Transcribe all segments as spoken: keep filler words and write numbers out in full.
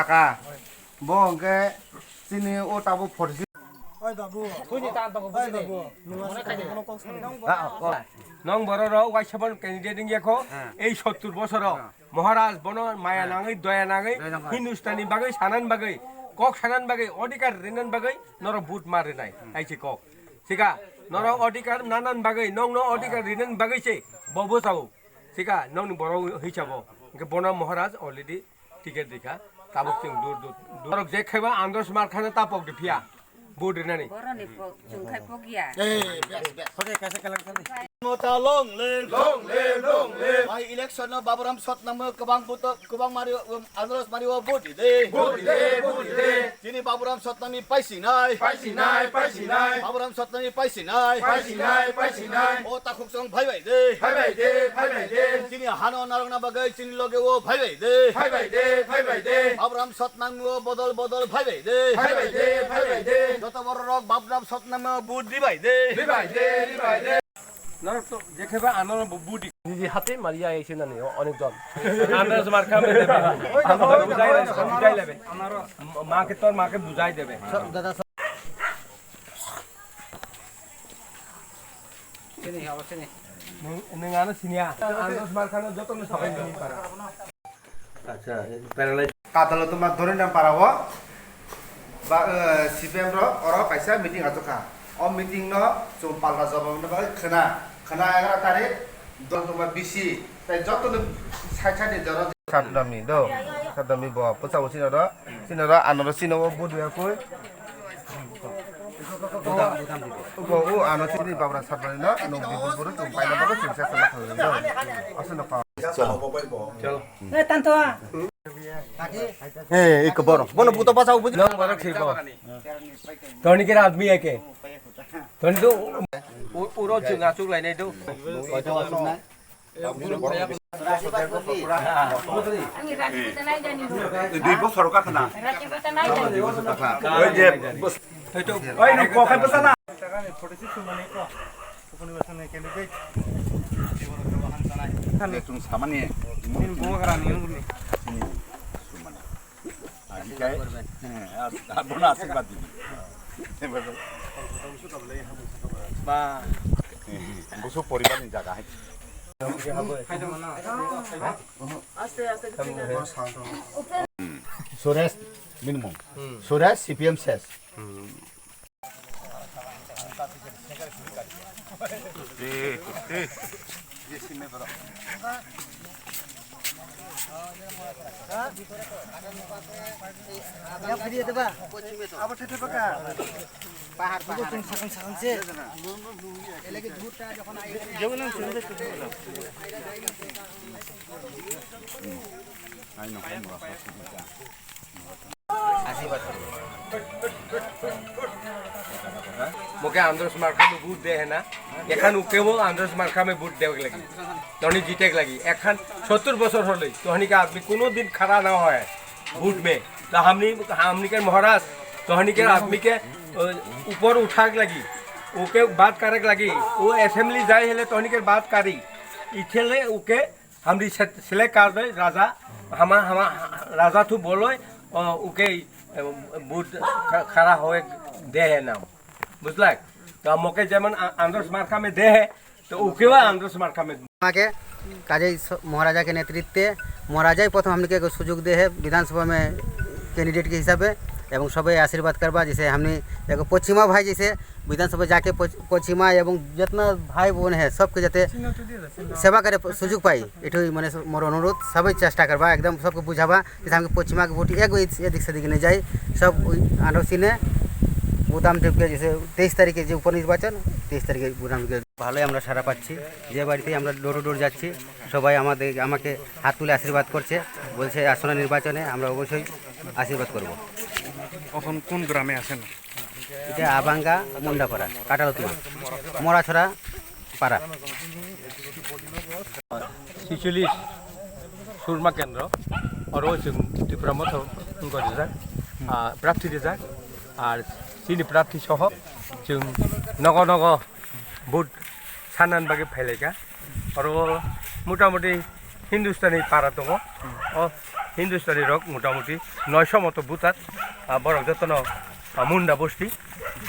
Kaka, bo hwnkhe chini o tabuk forty six. Oi babu. Oi babu. Nwng borok rok waisa bono candidate wngya kho. Ei sottur bosoro Maharaj bono maya nangwi, doya nangwi, Hindustani bagwi, sanan bagwi, kok sanan bagwi, odhikar rinan bagwi norok vote ma rinai. Hai se kok. Sika, norok odhikar nanan bagwi, nokno odhikar rinan bagwi se bo bwsao. Sika, nokni borok hisabo. Hwnkhe bono Maharaj already ticket rikha. Tabuk chwng dur dur dur. Norok je khaiba Andros Markhano ta pok di phiya. Vote rinani. Boroni pok, chwng khai pok ya. Mota long live. Long live, long live. Bai election no Baburam Sotnam kwbang buto, kwbang mari, um, Andros mari o vote di de. Vote di de, vote di de. Chini Baburam Sotnam ni paisinai. Paisinai, paisinai. Baburam Sotnam ni paisinai. Paisinai, paisinai. O takhuk song phai bai de. Phai bai de, phai bai de. Chini hano narwkna bagwi chini loge o phai bai de. Phai bai de, phai bai de. Baburam Sotnam o bodol bodol phai bai de. Phai bai de, phai bai de. Joto borok Baburam Sotnam o vote di bai de. Di bai de, di bai de. Norok to jekheba anoro bo budi. Niji hate mariya aise nani o-, onek jon. Andros Markha me debe. Bujai lebe, bujai lebe. Ma ke tor ma ke bujai debe. Sini, apa sini? Nwng, nwng ano siniya. Andros Markha no joto no sabai ni para. Acha, parallel. Kadalo tuma Dorindam para o ba, eh, C P M rok oro kaisa meeting achukha. O meeting no chwng palta jawab no bagwi khwna, khwna egaroh tarik dol tuma B C tai joto no side side ni jora. Satnami do, satnami bo pwsa bo sino ro, sino ro ano ro sino bo budu ya koi. Ko o ano chini babra satnami no, no bibur buru chwng paina bagwi chwng sa sa ma thang do. Aswk no pa. Chalo. Eh, tanto a. Eh, iko borok. Bono buto bachao buji. Nong borok sirbo. Toni kira admi eke. Toni do. U-, uro chwng achuk lainai do. Dui bosor ka khna. Oi je. Oi, no, ko khai bwsana. Forty six mani ko. Upani bwsani candidate. Tung samani. Ini bunga kerani ini. Ini sumana. Agi kai. Abono asirwad dibi. Ba. Busu poribar ni jaga hai. Suresh minimum. Suresh C P M ses. मोके आंदोलन मार्का में वोट दे है ना, एखन उकेवो आंदोलन मार्का में वोट देवे लगी, तोहनी जीते लगी। एखन सत्तर बछर होले, तोहनी के आदमी कोनो दिन खड़ा ना होय वोट में। तो हमनी, हमनी के महाराज, तोहनी के आदमी के, अ, ऊपर उठा के लगी, ओके बात करे के लगी, वो असेंबली जाए हेले तोहनी के बात करी, इथे ले ओके हमरी से-, सिलेक्ट कर दे राजा, हमा, हमा राजा तू बोलो, अ, उके, अ, बुध ख-, खड़ा होए दे है नाम, बुझलक? तो मोके जेमन आ-, आंदोलन मार्का में दे है, तो उके वा आंदोलन मार्का में। আমাকে কাজেই স-, মহারাজাকে নেতৃত্বে মহারাজাই প্রথম हमनी के एगो सुजोग दे है विधानसभा में कैंडिडेट के हिसाबे, एवं सबै आशीर्वाद करबा, जैसे हमनी एगो पश्चिमा भाई जैसे विधानसभा जाके पच-, पश्चिमा एवं जितना भाई बहन है सबके जते सेवा करे प-, सुजोग पाई। इठो ही मने स-, मोर अनुरोध, सबै चेष्टा करबा, एकदम सबके बुझाबा, जैसे हमके पश्चिमा के वोट एक भी एदिक सेदिक नहीं जाए, सब ओई आंदोलन ने बुदाम टिप के जैसे तेईस तारीखे जो उपनिर्वाचन, तेईस तारीखे बुदाम टिप के। ভালোই আমরা সাড়া পাচ্ছি, যে বাড়িতেই আমরা ডোর টু ডোর যাচ্ছি, সবাই আমাদের, আমাকে হাত তুলে আশীর্বাদ করছে, বলছে আসন্ন নির্বাচনে আমরা অবশ্যই আশীর্বাদ করব। এখন কোন গ্রামে আছেন? এটা আবাঙ্গা মুন্ডাপাড়া, কাটালতুয়া, মরাছড়া পাড়া। Sichulis Surma Kendro, oro chwng Tipra Motha wngkha rijak, ah, prarthi rijak, ar chini prarthi soho chwng nogo nogo vote sanna bagwi phailaikha. Oro motamuti Hindustani para tongo. O Hindustani rok motamuti noisho moto butar, ah, borok jotono, ah, Munda bosti.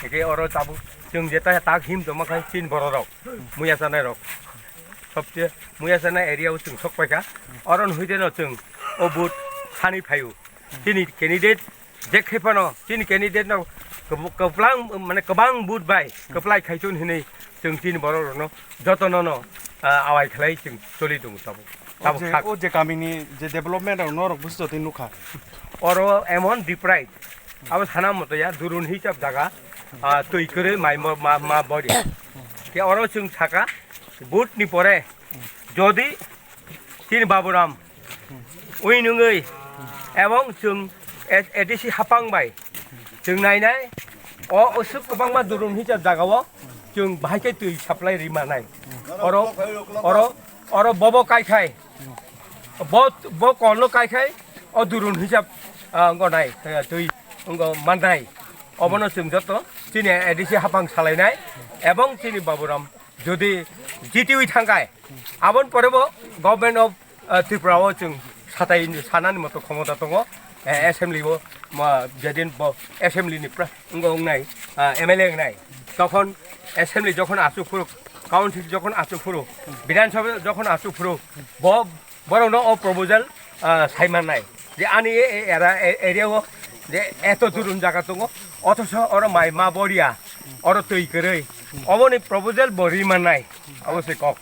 Eke oro tabuk chwng jeta tak him tongma khai chin borok rok, muya chanai rok. Sobche muya chanai area o chwng sok paikha. Oro nuhite no chwng o vote hani phaio. Chini candidate je khe phano chini candidate no kwb-, kwblang, mane kwbang vote bai kwplai khaichun hinwi chwng chini borok rokno jotono no, ah, awai khlai chwng choli tongo tabuk. O Tabuk je, sak. O je kamini je development rok norok busi jotoi nukha. Oro emon deprived. Abo sana moto ya durun hisab jaga, ah, twi kwrwi mai mo-, ma, ma bori. Ke oro chwng saka vote ni pore jodi chini Baburam ui nungwi ebong chwng A-, A D C hapang bai chwng nainai o usuk kwbangma durun hisab jaga o chwng bahai khe twi supply ri manai. Oro, oro, oro bobo kai khai. Bo, bo kolno kai khai o durun hisab, ah, wngko nai, eh, twi wngko mannai. Obono chwng joto chini A D C hapang salainai ebong chini Baburam jodi jitiwi thangkai, aboni pore bo Government of, ah, Tripura o chwng satai sanani moto khomota tongo, eh, assembly o, ma, jedin bo assembly ni pra-, wngko wngnai, ah, M L A wngnai. Tokhon assembly jokhon achuk phuru, council jokhon achuk phuru, Bidhan Sabha jokhon achuk phuru, bo Borokno o proposal, ah, sai mannai je ani e, e, era, e, area o je eto durun jaga tongo, othoso oro mai ma boria, oro twi kwrwi, oboni proposal bo ri mannai, abo se kok.